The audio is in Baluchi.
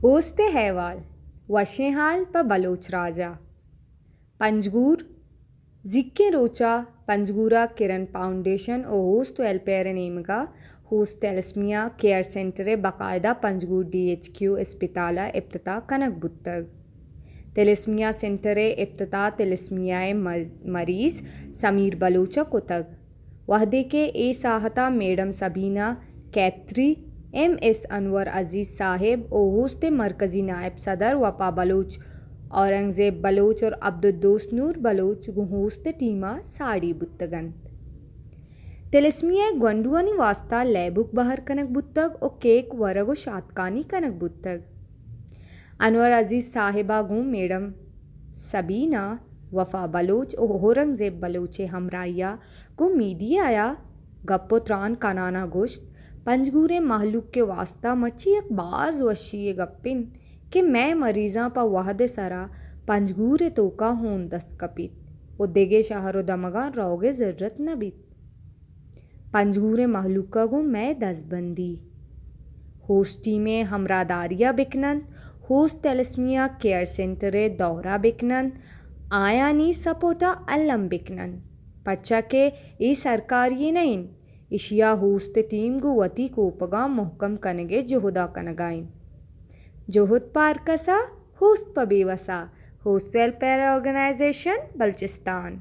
ہوست ءِ احوال۔ وشیں حال پہ بلوچ راج ءَ۔ پنجگور۔ زیکیں روچ ءَ پنجگور ءَ کرن فاؤنڈیشن ءُ ہوست ویلفیئر ءِ نیمگ ءَ ہوست تھیلسمیا کیئر سینٹر ءِ باقاعدہ پنجگور ڈی ایچ کیو اسپتال ءَ افتتاح کنگ بوتگ۔ تھیلسمیا سینٹر ءِ افتتاح تھیلسمیا ءِ مر-، مریض سمیر بلوچ ءَ کتگ۔ وھدے کہ اے ساھت ءَ میڈم سبینہ کیتری، ایم ایس انور عزیز صاحب ءُ ہوست ءِ مرکزی نائب صدر وپا بلوچ، اورنگزیب بلوچ اور عبدالدوست نور بلوچ گوں ہوست ءِ ٹیم ءَ ساڑی بوتگ اَنت۔ تھیلسمیا ءِ گونڈوانی واستہ لیبک بہر کنگ بوتگ ءُ کیک ورگ ءُ شاتکانی کنگ بوتگ۔ انور عزیز صاحب ءَ گوں میڈم سبینہ، وفا بلوچ ءُ اورنگزیب بلوچ ءِ ہمراہی ءَ گوں میڈیا ءَ گپ ءُ تران کنان ءَ گوشت، پنجگور ءِ مہلوک ءِ واستہ مرچی یک باز وشی ءِ گپ اِنت کہ مئے مریضاں پہ وہد ءِ سرا پنجگور ءِ توکا ہون دست کپیت ءُ دگہ شہر ءُ دمگاں روگ ءِ ضرورت نہ بیت۔ پنجگور ءِ مہلوک ءَ گوں مئے دزبندی۔ ہوست ٹیم ءِ ہمراہداری ءَ بکن اَنت، ہوست تھیلسمیا کیئر سینٹر ءِ دورہ بکن اَنت، آیانی سپورٹ ءَ الم بکن اَنت، پرچا کہ اے سرکاری یے نہ اِنت، ایشی ءَ ہوست ٹیم گوں وتی کوپگاں مہکم کنگ ءِ جہد ءَ کنگ ءَ اِنت۔ جہد پہ ہرکس ءَ، ہوست پہ بے وس ءَ، ہوست ویلفیئر آرگنائزیشن بلوچستان۔